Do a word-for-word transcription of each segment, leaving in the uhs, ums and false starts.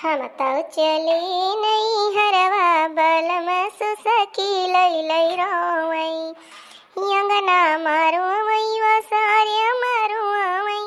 हम तउ चली नैहरवा, बलम सुसकी लई लई रोवई। अंगना मा रोवई, वसारे मा रोवई,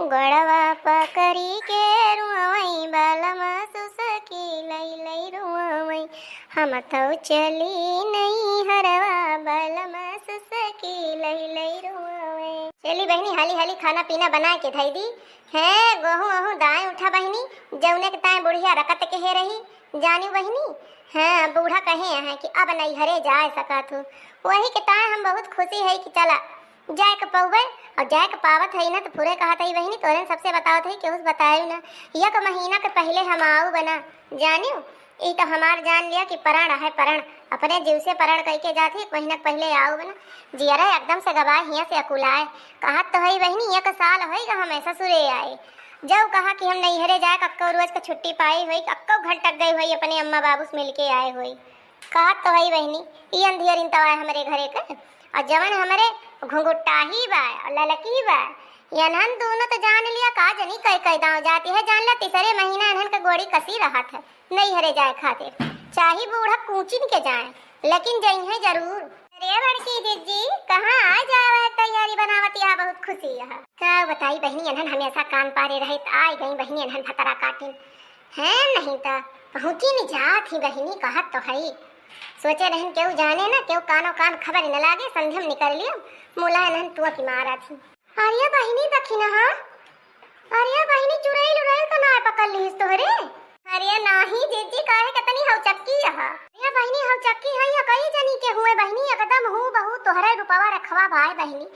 गोड़वा पकड़ी के रोवई, बलम सुसकी लई लई रोवई। हम तउ चली नैहरवा, बलम सुसकी लई लई रोवई। चली बहिनी, हाली हाली खाना पीना बनाए के धई दी। हैं, गोहूँ ओहूँ दाएँ उठा बहिनी, जौने के ताएँ बुढ़िया रकत के हे रही, जानिउ बहिनी। हाँ, बूढ़ा कहे हैं कि अब नैहरे जाए सकत हूँ, वही के ताएँ हम बहुत खुशी है कि चला जाए के पउबे, और जाए के पावत है ना तो पूरे कहत है बहिनी, तोरे सबसे बतावत है, केहू से बतायु ना। एक महीना के पहिले हम आउब ना, जानिउ। ई तो हमार जान लिया कि परण है परण, अपने जीव से परण कइके जात ही, एक महीना के पहिले आउब ना। जियरा एकदम से गबाए, हिया से अकुलाए। कहत तो है बहिनी, एक साल होइगा हमें ससुरे आए। जब कहा कि हम नैहरे जाए, कक्को रोज के छुट्टी पाई होई, कक्को घंटक गई होई, अपने अम्मा बाबू से मिलके आए होई। कहत तो है बहिनी, ई अंधियरिन तवाए हमरे घरे के, और जवन हमरे घुंघुटाही बा, और ललकी बा, यनहन दोनों तो जान लिया का जनी कई कई दांव जाती है, जान लिया तीसरे महीना इन्हन के गोड़ी कसी रहत है नैहरे जाए खातिर। चाहे बूढ़ा कूचिन के जाए, लेकिन जइहे जरूर। अरे बड़की जिज्जी, कहाँ आ जावे, तैयारी बनावत यहाँ बहुत खुशी यहाँ। का बताई बहिनी, इन्हन हमेशा कान पारे रहे, त आई गई बहिनी इन्हन भतरा काटिन। हैं, नहीं त पहुँची नहीं जात ही बहिनी, कहत तो है। सोचे रहन केहू जाने ना, केहू कानो कान खबर न लागे, संध्या में निकल लियो, मुला इन्हन तुआ की मारा थी। अरे बहिनी दखिनहा, अरे बहिनी चुड़ैल उड़ैल तो ना पकड़ लिहिस तोहरे? अरे नाही जिज्जी, काहे के तनी हौचक्की अहा। अरे बहिनी हौचक्की है, या कई जनी के हुए बहिनी, एकदम हूबहू तोहरे रूपवा रखवा भाई बहिनी,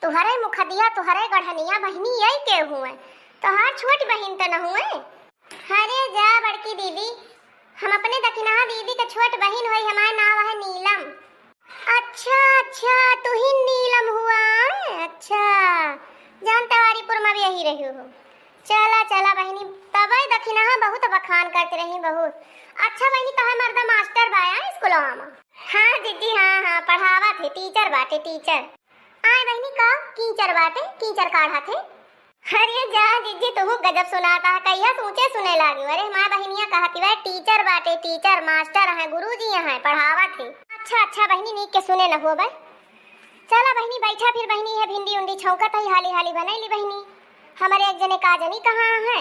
तोहरे मुखदिया, तोहरे गढ़निया बहिनी, यही के हुए, तोहार छोट बहिन त न हुए। अरे जा बड़की दीदी, हम अपने दखिनहा दीदी के छोट बहिन होई, हमार नाव है नीलम। अच्छा, अच्छा, तू ही नीलम हुआ है? अच्छा, जान तवारीपुर में भी यही रही हो। चला, चला बहिनी, तबे दखिनहा बहुत बखान करते रही, बहुत। अच्छा बहिनी, तोहर मर्दा मास्टर बा, आए स्कूलवा में? हाँ दीदी, हाँ, हाँ, पढ़ावा थे, टीचर बाटे, टीचर। आए बहिनी, का कीचर बाटे, कीचर काढ़ा थे? अरे जा जिज्जी, तुहू गजब सुनाता है, कहिया से ऊंचे सुने लागी। अरे हमार बहिनिया कहती बा, टीचर बाटे, टीचर, मास्टर हैं, गुरुजी हैं, पढ़ावत है। अच्छा, अच्छा बहिनी, नीक के सुने न हुआ बा। चला बहिनी, बैठा फिर बहिनी, है भिंडी उंडी छौंकत है, हाली हाली बनैली बहिनी। हमारे एक जने का जनी कहाँ है,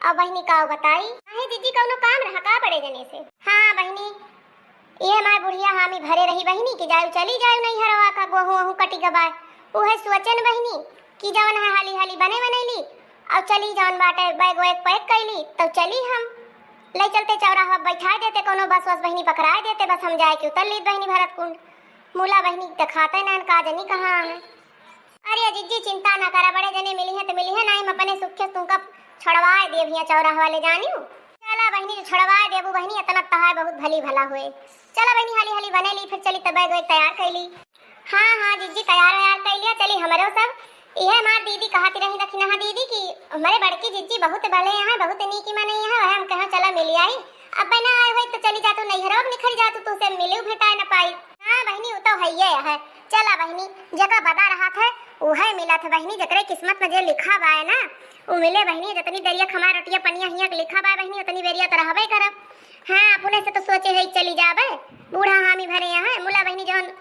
अब बहिनी का बताई। अहे जिज्जी, कौनो काम रहा का बड़े जने से? हाँ बहिनी, ये हमार बुढ़िया हामी भरे रही बहिनी कि जायु चली जायु नैहरवा का गोहूँ ओहूँ कटी गबाय। उहे सोचन बहिनी कि जवन है हाली हाली बने बनैली, अब चली जवन बाटे बैग वैग पैक कैली, तब चली हम। ले चलते चौराहा बैठा देते, कोनो बस वस बहिनी पकड़ाए देते, बस हम जाए के उतर लीत बहिनी भरतकुंड। मुला बहिनी देखाते नैन का जनी कहाँ है। अरे जिज्जी चिंता ना करा, बड़े जने मिली है तो मिली है, नाहीं हम अपने सुखे तुमका छुड़वाए देब हियाँ चौराहा वाले जानियो। चला बहिनी, जो छुड़वाए देबू बहिनी, इतना तहार बहुत भली भला हुए। चला बहिनी, हाली हाली बने ली, फिर चली तब बैग वैग तैयार कैली। हाँ, हाँ जिज्जी, तैयार वैयार कैलिया, चली हमरो सब। इहे हमार दीदी कहती रही दखिनहा दीदी कि हमारे बड़की जिज्जी बहुत भले यहाँ, बहुत नीकी मने यहाँ, वह हम कहो चला मिली आई। अब ना आए हुए तो चली जातू नैहरो, अब निखर जातू, तुसे मिलू भेटाए न पाई। हाँ बहिनी, उ तो हइये है। चला बहिनी, जेका बदा रहत है, उहे मिलत है बहिनी, जेकरे किस्मत में जे लिखा बाय ना, उ मिले बहिनी। जतनी देरिया खमा रोटिया पनिया हियाँ के लिखा बाय बहिनी, उतनी बेरिया तो रहबे करब। हाँ, अपने से तो सोचे है चली जाबे, बूढ़ा हामी भरे यहाँ, मुला बहिनी जौन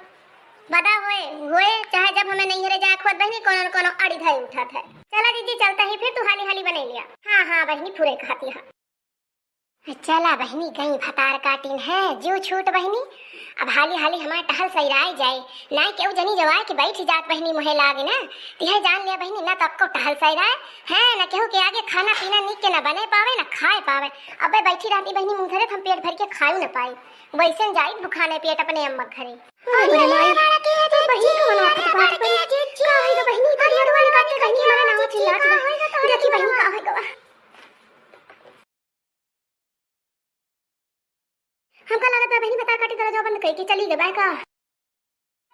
बदा होए, होए, चाहे जब हमें नैहरे जाए खोत बहिनी, कोनो न कोनो अड़ी धई उठत है। चला दीदी, चलता ही फिर तू हाली हाली बने लिया। हाँ, हाँ बहिनी, पूरे कहती है। चला बहिनी, गई भतार काटिन है, जिउ छूट बहिनी। अब हाली हाली हमार टहल सैराय जाए, नाय केहू जनी जवाय के बैठ जात बहिनी, मुहे लागे ना, तिहे जान लिया बहिनी, ना तो अक्को टहल सैराय है, ना केहू के आगे खाना पीना निक के ना बने पावे, ना खाए पावे। अबे बैठी रहती बहिनी मुँह धरे, हम पेट भर के खायू ना पाई, वैसन जाई भुखाने पेट अपने अम्मा घरे। अरे, अरे, अरे, अरे, बहिनी, कौन आफत बात बहिनी? का होई गा बहिनी? अरे, अरे, अरे, बहिनी, का होई गा? देखी बहिनी, का होई गा? हमका लागत बा बहिनी, भतार काटी दरवाजा बंद कइके चली गए बा का?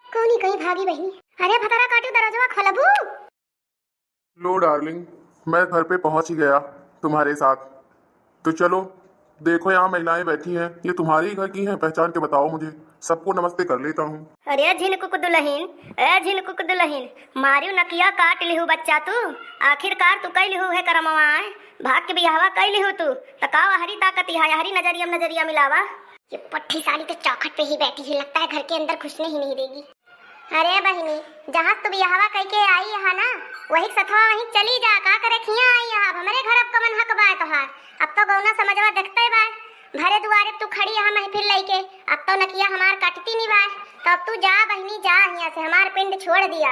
कौनी कहीं भागी बहिनी? अरे भतारा काटी दरवाजा खोलबू? लो डार्लिंग, मैं घर पे पहुंच ही गया तुम्हारे साथ। तो चलो, देखो यहाँ महिलाएं बैठी हैं, ये तुम्हारे ही घर की हैं, पहचान के बताओ मुझे। सबको नमस्ते कर लेता हूँ। अरे झिनकुक दुलहिन, ए झिनकुक दुलहिन, मारियो नकिया काट लिहू बच्चा तू। आखिरकार तू कई लिहू है करमवा, आय? भाग के बियाहवा कई लिहू तू, त का अहरी ताकत यहाँ, अहरी नजरिया में नजरिया मिलावा? ये पट्ठी साली तो चौखट पे ही बैठी है, लगता है घर के अंदर घुसने ही नहीं देगी। अरे बहिनी, जहाँ तू बियाहवा कई के आई यहाँ ना, वही सथवा वहीं चली जा, का करे खिया आई यहाँ? अब हमरे घर अब कवन हक बाय तोहार? अब तो गौना समझवा देखते बाय, भरे दुआरे तू खड़ी यहाँ महफिल लइके। अब तो नकिया हमार कटती नहीं बाय, तो अब तू जा बहिनी, जा यहाँ से, हमार पिंड छोड़ दिया।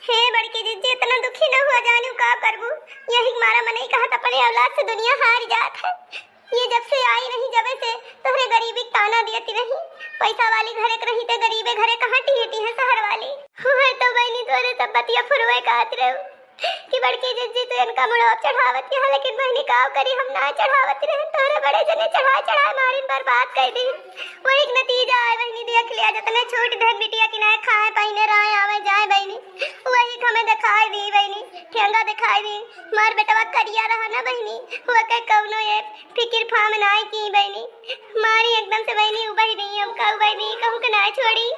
हे बड़की जिज्जी, इतना दुखी न हुआ जानू, का करबू? यही मारा मनई कहत अपने औलाद से दुनिया हार जात है। ये जब से आई रही, जबे से तोहरे गरीबी के ताना दियती रही। पैसा वाली घरे के रही ते गरीबे घरे कहाँ टिहटी है शहर वाली। हुए तो बहिनी तोहरे सब बतिया फुरवे कहत रहू कि बड़की जिज्जी तू इनका मुड़वा चढ़ावत यहाँ, लेकिन बहिनी का करी, हम ना चढ़ावत रहे, तोहरे बड़े जने चढ़ाए चढ़ाए मारिन बर्बाद कर दी। वही के नतीजा आए बहिनी, देख लिया, जितने छूट धन बिटिया की ना खाए पहने रहे आवे जाए बहिनी, वही के हमें दिखाई दी बहिनी, ठेंगा दिखाई दी। मार बेटवा करिया रहा ना बहिनी, वो के कौनो ये फिकिर फाम नाय की बहिनी, मारी एकदम से बहिनी उबई दी, हमका उबई दी, कहूँ के नाय छोड़ी।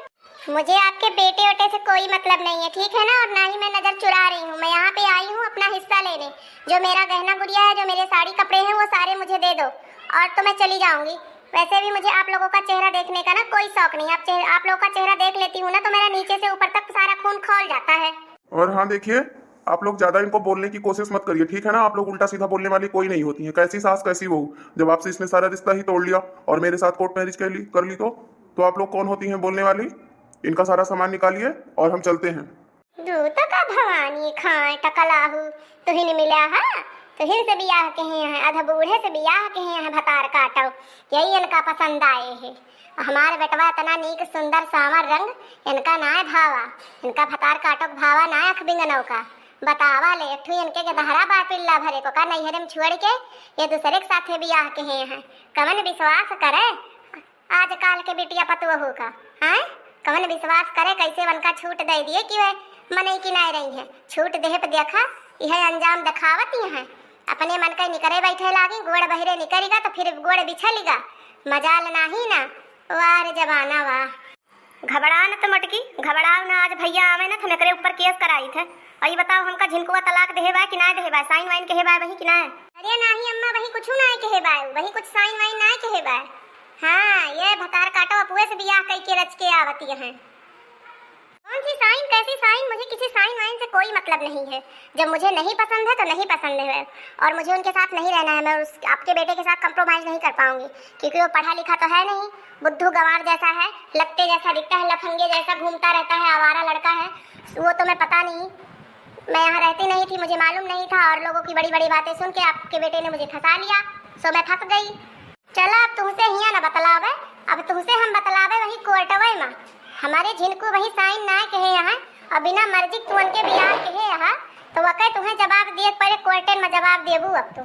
मुझे आपके बेटे ओटे से कोई मतलब नहीं है, ठीक है ना? और ना ही मैं नजर चुरा रही हूँ, मैं यहाँ पे आई हूँ अपना हिस्सा लेने। जो मेरा गहना गुड़िया है, जो मेरे साड़ी कपड़े हैं, वो सारे मुझे दे दो और तो मैं चली जाऊँगी। वैसे भी मुझे आप लोगों का चेहरा देखने का ना कोई शौक नहीं। आप चेह-, आप लोगों का चेहरा देख लेती हूँ ना, तो मेरा नीचे से ऊपर तक सारा खून खौल जाता है। और हाँ, देखिए, आप लोग ज्यादा इनको बोलने की कोशिश मत करिए, ठीक है ना? आप लोग उल्टा सीधा बोलने वाली कोई नहीं होती हैं। कैसी सास, कैसी बहू, जब आपसे इसने सारा रिश्ता ही तोड़ लिया और मेरे साथ कोर्ट मैरिज कर ली, कर ली तो, तो आप लोग कौन होती हैं बोलने वाली? इनका सारा सामान निकालिए और हम चलते हैं। दू तो का भवानी खाए टकलाहू, तुहिन मिला है, तुहिन से बियाह के हैं, आधा बूढ़े से बियाह के हैं, भतार काटो, यही इनका पसंद आए है। हमार बेटवा इतना नीक सुंदर सावर रंग, इनका नाय भावा, इनका भतार काटो के भावा नाय अख बिंगनौ का। बतावा ले, एक ठो इनके के दहरा बा पिल्ला भरे को का नैहरे में छोड़ के ये दूसरे के साथे बियाह के हैं, हैं। कवन विश्वास करे आजकाल के बिटिया पतोहू का, हैं? कवन विश्वास करे, कैसे उनका छूट दे दिए कि वे मनई की नाय रही हैं। छूट देह पे देखा, यह अंजाम दिखावत ही हैं। अपने मन के निकरे बैठे लागी, गोड़ बहिरे निकरिगा तो फिर गोड़ बिछलिगा, मजाल नाही ना। वाह रे जमाना वाह। घबरा न त मोटकी, घबराव न, आज भैया आवे न त हम एकरे ऊपर केस कराई थे। और ये बताओ, हमका झिनकुआ तलाक देहे बा कि ना देहे बा, साइन वाइन कहे बा वही कि ना? अरे नाही अम्मा, वही कुछ ना कहे बा, वही कुछ साइन वाइन ना कहे बा। हाँ, ये भतार काटो अपुए से बियाह कई के रच के आवती हैं। कौन सी साइन, कैसी साइन? मुझे किसी साइन वाइन से कोई मतलब नहीं है। जब मुझे नहीं पसंद है तो नहीं पसंद है, और मुझे उनके साथ नहीं रहना है। मैं उस, आपके बेटे के साथ कॉम्प्रोमाइज नहीं कर पाऊंगी, क्योंकि वो पढ़ा लिखा तो है नहीं, बुद्धू गंवार जैसा है, लत्ते जैसा दिखता है, लफंगे जैसा घूमता रहता है, आवारा लड़का है। वो तो मैं पता नहीं, मैं यहाँ रहती नहीं थी, मुझे मालूम नहीं था, और लोगों की बड़ी बड़ी बातें सुन के आपके बेटे ने मुझे फंसा लिया, सो मैं फंस गई। चला, अब तुहसे हियाँ न बतलावे, अब तुहसे हम बतलावे वही कोर्टवे मा। हमारे झिनकू वही साइन ना कहे यहाँ, और बिना मर्जी तू उनके बियाह कहे यहाँ, तो वके तुहें जवाब दिए पड़े, कोर्टेन में जवाब देबू अब तू।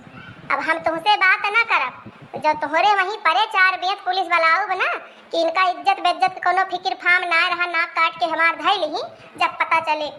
अब हम तुहसे बात ना करब, जो तोहरे वहीं परे चार बेंत पुलिस बुलाऊब ना, कि इनका इज्जत बेइज्जत के कोनो फिकिर फाम ना रहा, नाक काट के हमार धई लिही, जब पता चले।